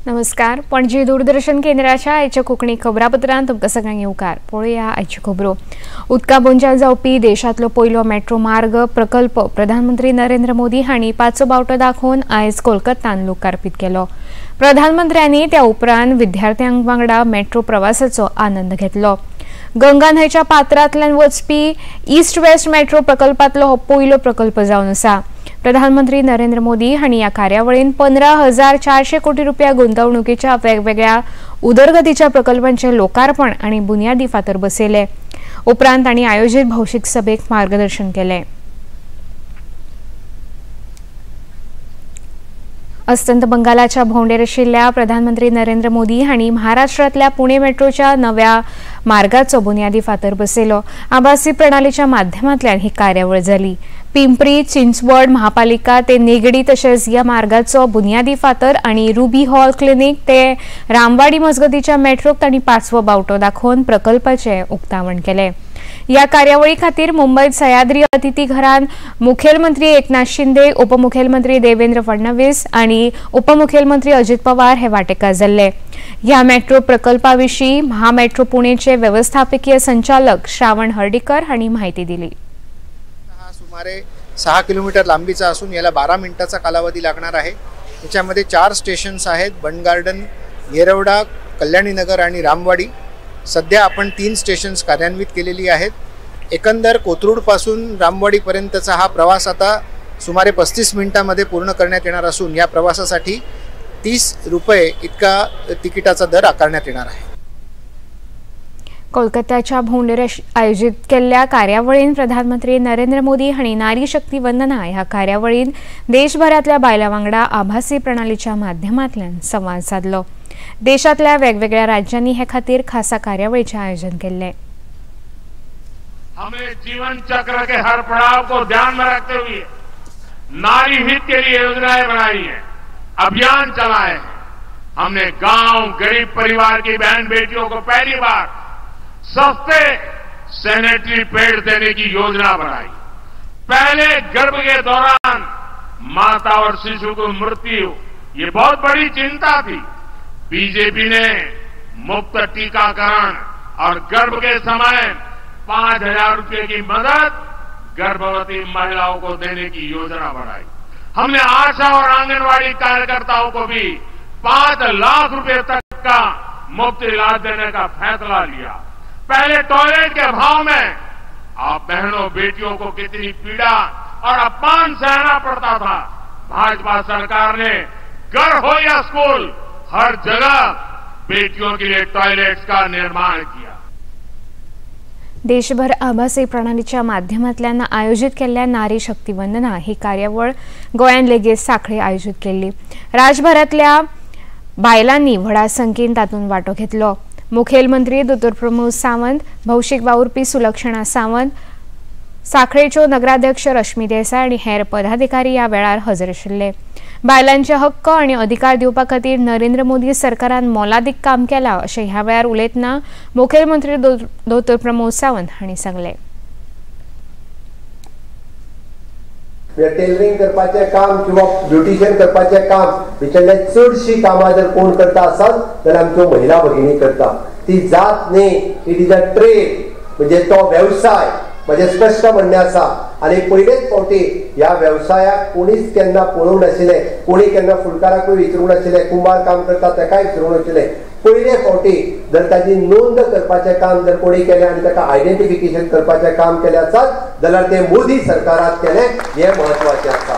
नमस्कार, पणजी दूरदर्शन केंद्राच्या आयच्या कोंकणी खबरापत्रांत तुमकां सगळ्यांक येवकार. पळोवया आयच्यो खबरो. उदका बोंजान जावपी देशांतलो पयलो मेट्रो मार्ग प्रकल्प प्रधानमंत्री नरेंद्र मोदी हांणी पांचवो बावटो दाखोवन आयज कोलकातान लोकार्पीत केलो. प्रधानमंत्र्यांनी त्या उपरांत विद्यार्थ्यांक वांगडा मेट्रो प्रवासाचो आनंद घेतलो. गंगा न्हंयच्या पात्रांतल्यान वचपी ईस्ट वेस्ट मेट्रो प्रकल्पांतलो हो पयलो प्रकल्प जावन आसा. प्रधानमंत्री नरेंद्र मोदी हांणी ह्या कार्यावळीन 15,400 कोटी रुपया गुंतवणुकीच्या वेगवेगळ्या उदरगतीच्या प्रकल्पांचे लोकार्पण आनी बुन्यादी फातर बसयले. उपरांत तांणी आयोजीत भौशीक सभेक मार्गदर्शन केलें. अस्तंत बंगालाच्या भोंवडेर आशिल्ल्या प्रधानमंत्री नरेंद्र मोदी हांणी महाराष्ट्रांतल्या पुणे मेट्रोच्या नव्या मार्गाचो बुन्यादी फातर बसयलो. आभासी प्रणालीच्या माध्यमांतल्यान ही कार्यावळ जाली. पिंपरी चिंचवड महापालिका ते नेगडी तशेंच ह्या मार्गाचो बुन्यादी फातर आनी रुबी हॉल क्लिनीक ते रामवाडी मजगतीच्या मेट्रोक तांणी पांचवो बावटो दाखोवन प्रकल्पाचें उक्तावण केलें. ह्या कार्यावळी खातीर मुंबयत सह्याद्री अतिथी घरान मुखेलमंत्री एकनाथ शिंदे, उपमुखेलमंत्री देवेंद्र फडणवीस आनी उपमुखेलमंत्री अजित पवार हे वांटेकार जाल्ले. ह्या मेट्रो प्रकल्पा विशीं महामेट्रो पुणेचे व्यवस्थापकीय संचालक श्रावण हर्डीकर हांणी माहिती दिली. हा सुमारे 6 किलोमीटर लांबीचा असून याला 12 मिनिटाचा कालावधी लागणार आहे. याच्यामध्ये 4 स्टेशन्स आहेत, बंड गार्डन, येरवडा, कल्याणीनगर आणि रामवाडी. सध्या आपण 3 स्टेशन्स कार्यान्वित केलेली आहेत. एकंदर कोथरूडपासून रामवाडीपर्यंतचा हा प्रवास आता सुमारे 35 मिनिटांमध्ये पूर्ण करण्यात येणार असून या प्रवासासाठी 30 रुपये इतका तिकिटाचा दर आकारण्यात येणार आहे. कोलकात्याच्या भोंवडेर आयोजीत केल्ल्या कार्यावळीन प्रधानमंत्री नरेंद्र मोदी हांणी नारी शक्ती वंदना ह्या कार्यावळीन देशभरांतल्या बायलां वांगडा आभासी प्रणालीच्या माध्यमांतल्यान संवाद सादलो. देशांतल्या वेगवेगळ्या राज्यांनी हे खातीर खासा कार्यावळीचें आयोजन केल्लें. हमने जीवन चक्र के हर पड़ाव को ध्यान में रखते हुए नारी हित के लिए योजनाएं बनाई है, अभियान चलाए हैं. हमने गांव, गरीब परिवार की बहन बेटियों को पहली बार सस्ते सैनिटरी पैड देने की योजना बनाई. पहले गर्भ के दौरान माता और शिशु को मृत्यु, ये बहुत बड़ी चिंता थी. बीजेपी ने मुफ्त टीकाकरण और गर्भ के समय 5,000 रुपये की मदद गर्भवती महिलाओं को देने की योजना बनाई. हमने आशा और आंगनवाड़ी कार्यकर्ताओं को भी 5 लाख रुपए तक का मुफ्त इलाज देने का फैसला लिया. पहले टॉयलेट के भाव में आप बहनों बेटियों को कितनी पीड़ा और अपमान सहना पड़ता था. भाजपा सरकार ने घर हो या स्कूल, हर जगह बेटियों के लिए टॉयलेट्स का निर्माण किया. देशभर आभासी प्रणालीच्या माध्यमांतल्यान आयोजीत केल्ल्या नारी शक्ती वंदना ही कार्यावळ गोंयांत लेगीत सांखळे आयोजीत केल्ली. राज्यभरांतल्या बायलांनी व्हडा संख्येन तातूंत वांटो घेतलो. मुखेलमंत्री दोतोर प्रमोद सावंत, भौशीक वावुरपी सुलक्षणा सावंत, सांखळेच्यो नगराध्यक्ष रश्मी देसाय आनी हेर पदाधिकारी ह्या वेळार हजर आशिल्ले. बायलांचे हक्क आनी अधिकार दिवपा खातीर नरेंद्र मोदी सरकारान मोलादीक काम केलां अशें ह्या वेळार उलयतना मुखेलमंत्री दोतोर प्रमोद सावंत हांणी सांगलें. टेलरिंग करपाचें काम किंवा ब्युटिशियन करपाचें काम भितरले चडशीं कामां जर कोण करता आसत जाल्यार आमच्यो महिला भगिनी करता. ती जात न्ही, it is a trade, म्हणजे तो वेवसाय. म्हजें स्पश्ट म्हणणें आसा. आनी पयलेच फावटी ह्या वेवसायाक कोणीच केन्ना पळोवंक नाशिल्लें, कोणी केन्ना फुलकाराकूय विचारूंक नाशिल्लें, कुंभार काम करता ताकाय विचारूंक नाशिल्लें. पयले फावटी जर ताजी नोंद करपाचें काम जर कोणी केलें आनी ताका आयडेंटिफिकेशन करपाचें काम केलें आसत जाल्यार तें मोदी सरकारान केलें, हें म्हत्वाचें आसा.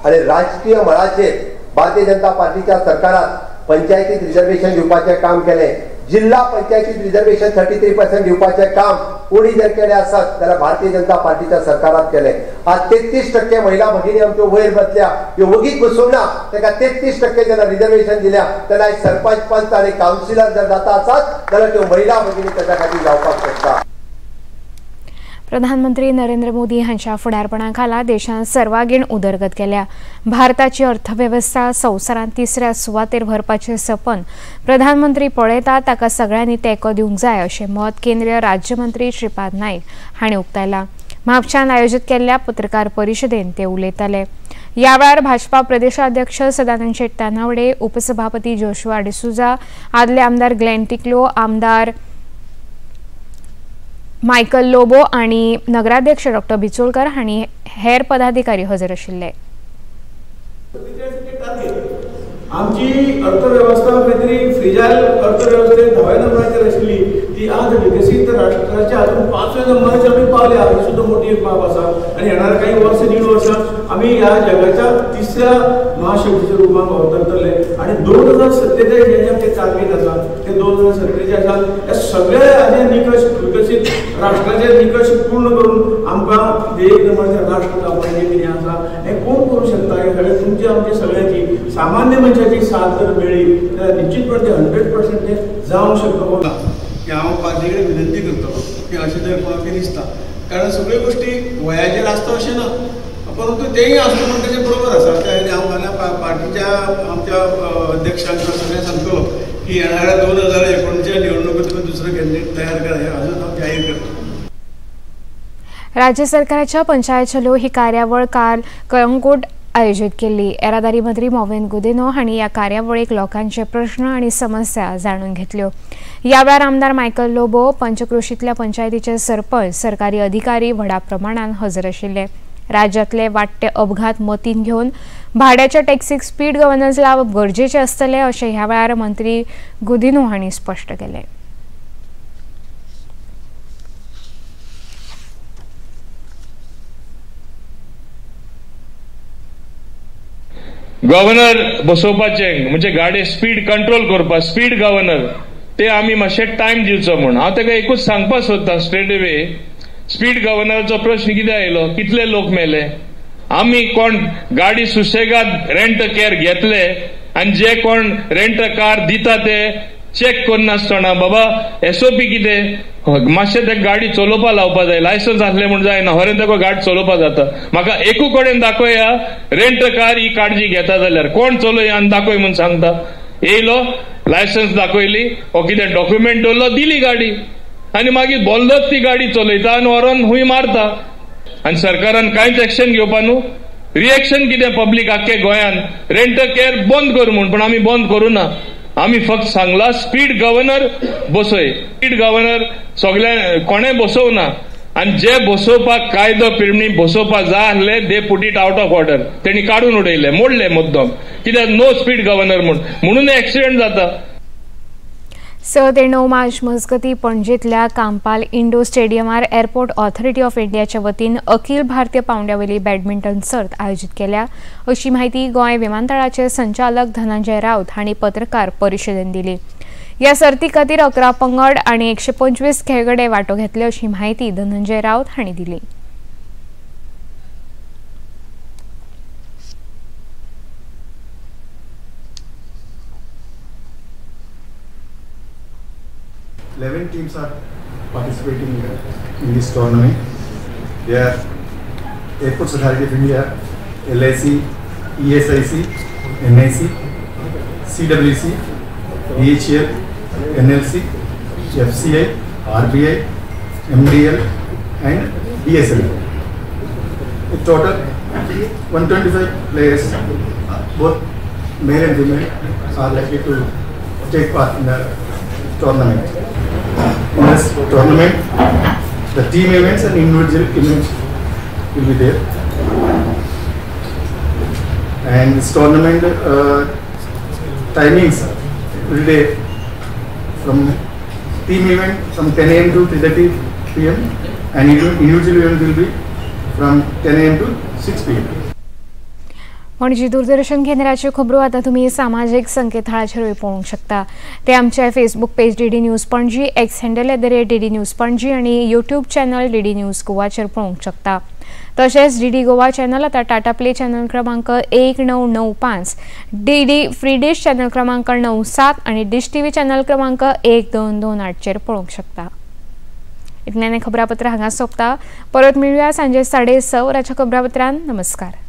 आनी राजकीय मळाचेर भारतीय जनता पार्टीच्या सरकारान पंचायतीत रिजर्वेशन दिवपाचें काम केलें, जिल्हा पंचायतीत रिजर्वेशन 33% दिवपाचें काम कोणी जर केलें आसत जाल्यार भारतीय जनता पार्टीच्या सरकारान केलें. आज 33% महिला भगिनी आमच्यो वयर बसल्या, ह्यो वगीच बसूंक ना, ताका 33% जेन्ना रिजर्वेशन दिल्या तेन्ना सरपंच, पंच आनी कावन्सिलर जर जाता आसत जाल्यार त्यो महिला भगिनी ताच्या खातीर जावपाक शकता. प्रधानमंत्री नरेंद्र मोदी हांच्या फुडारपणा खाला देशान सर्वांगीण उदरगत केल्या. भारताची अर्थवेवस्था संवसारांत तिसऱ्या सुवातेर व्हरपाचें सपन प्रधानमंत्री पळयता, ताका सगळ्यांनी तेंको दिवंक जाय अशें मत केंद्रीय राज्यमंत्री श्रीपाद नायक हांणी उक्तायलां. म्हापशान आयोजीत केल्ल्या पत्रकार परिशदेन ते उलयताले. ह्या वेळार भाजपा प्रदेशाध्यक्ष सदानंद शेट तानावडे, उपसभापती जोशुआ डिसुजा, आदले आमदार ग्लेन टिकलो, आमदार मायकल लोबो आणि नगराध्यक्ष डॉक्टर बिचोलकर हांणी हेर पदाधिकारी हजर आशिल्ले. आमची अर्थव्यवस्था काहीतरी फ्रिजायल अर्थव्यवस्थेत 10व्या नंबराचेर आशिल्ली ती आज विकसीत राष्ट्राच्या हातून 5व्या नंबराचेर आमी पावल्या, ही सुद्दां मोठी एक बाब आसा. आनी येणाऱ्या काही वर्स 1.5 वर्सां आमी ह्या जगाच्या तिसऱ्या महाशक्तीच्या रुपान अवतरतले. आनी 2047 हे जे आमचें टार्गेट आसा ते 2047 ह्या सगळ्या हाजे निकश विकसीत राष्ट्राचे निकश पूर्ण करून आमकां एक नंबरचें राष्ट्र जावपाचें कितें आसा हें कोण करूं शकता? हें सगळें तुमचे आमचे सगळ्यांची सामान्य मनशाची साथ जर मेळ्ळी जाल्यार निश्चितपणे ते 100% ते जावंक शकता. की हांव पार्टी कडेन विनंती करतलो की अशें जर कोणाक कितें दिसता, कारण सगळ्यो गोश्टी वयाचेर आसता अशें ना, परंतु तेंय आसता म्हण तेजें बरोबर आसा. ते हांव फाल्यां पार्टीच्या आमच्या अध्यक्षांक सगळ्यांक सांगतलो की येणाऱ्या 2019च्या निवडणुकीत तुमी दुसरो कॅन्डिडेट तयार करा, हें अजून हांव जाहीर करता. राज्य सरकाराच्या पंचायत चलो ही कार्यावळ काल कळंगूट आयोजीत केल्ली. येरादारी मंत्री मॉविन गुदिन्हो हांणी ह्या कार्यावळीक लोकांचे प्रश्न आनी समस्या जाणून घेतल्यो. ह्या वेळार आमदार मायकल लोबो, पंचक्रोशींतल्या पंचायतीचे सरपंच, सरकारी अधिकारी व्हडा प्रमाणान हजर आशिल्ले. राज्यांतले वाडटे अपघात मतीन घेवन भाड्याच्या टॅक्सीक स्पीड गव्हर्नन्स लावप गरजेचें आसतलें अशें ह्या वेळार मंत्री गुदिन्हो हांणी स्पश्ट केलें. गव्हर्नर बसोवपाचें म्हणजे गाडी स्पीड कंट्रोल करपाक स्पीड गव्हर्नर ते आमी मातशें टायम दिवचो म्हूण हांव ताका एकूच सांगपाक सोदता स्ट्रेट अवे. स्पीड गव्हर्नराचो प्रश्न कितें आयलो, कितले लोक मेले? आमी कोण गाडी सुशेगाद रेंट केअर घेतले आनी जे कोण रेंट कार दिता ते चॅक करनासतना बाबा एसओपी कितें, मातशें ताका गाडी चलोवपा लावपा जाय, लायसन्स आसलें म्हूण जायना, हरें ताका गाडी चलोवपा जाता. म्हाका एकू कडेन दाखोवया रेंट कार ही काळजी घेता जाल्यार कोण चलोया आनी दाखय म्हूण सांगता. येयलो लायसन्स दाखयली वो कितें डॉक्युमेंट दवरलो, दिली गाडी आनी मागीर बोल्लोच ती गाडी चलयता आनी व्हरोन हुंय मारता. आनी सरकारान कांयच एक्शन घेवपा न्हू. रिएक्शन कितें पब्लीक आख्खे गोंयान रेंट केअर बंद कर म्हूण, पूण आमी बंद करूं ना. आमी फक्त सांगला स्पीड गव्हर्नर बसय. स्पीड गव्हर्नर सगळ्या कोणें बसोवना आनी जे बसोवपाक कायदो पिरणी बसोवपाक जाय आसले they put it out of order, तेणी काडून उडयले, मोडले मुद्दम, कित्याक नो स्पीड गव्हर्नर म्हूण, म्हणून एक्सिडंट जाता. 6 ते 9 मार्च मजगती पणजेंतल्या कांपाल इंडोर स्टेडियमार एअरपोर्ट ऑथॉरिटी ऑफ इंडियाच्या वतीन अखिल भारतीय पावंड्यावेली बॅडमिंटन सर्त आयोजीत केल्या अशी माहिती गोंय विमानतळाचे संचालक धनंजय राऊत हांणी पत्रकार परिशदेन दिली. ह्या सर्ती खातीर 11 पंगड आनी 125 खेळगडे वांटो घेतले अशी माहिती धनंजय राऊत हांणी दिली. 11 teams are participating in this tournament. They are Airports Authority of India, LIC, ESIC, NIC, CWC, BHEL, NLC, FCI, RBI, MDL and DSL. In total, 125 players, both male and female, are likely to take part in the tournament. In this tournament, the team events and individual events will be there. And this tournament timings every day from team event from 10 a.m. to 3:30 p.m. and individual event will be from 10 a.m. to 6 p.m. Panaji Doordarshan केंद्राच्यो खबरो आतां तुमी सामाजीक संकेतथळाचेरूय पळोवंक शकता. ते आमचे Facebook page DD news Panaji, X handle @DD news Panaji आनी YouTube channel DD news गोवाचेर पळोवंक शकता. तशेंच डीडी गोवा चॅनल आतां टाटा प्ले चॅनल क्रमांक 1995, डीडी फ्री डिश चॅनल क्रमांक 97 आनी डिश टीव्ही चॅनल क्रमांक 1228चेर पळोवंक शकता. इतल्यान खबरापत्र हांगा सोंपता. परत मेळुया सांजे 6:30 वरांच्या खबरापत्रान. नमस्कार.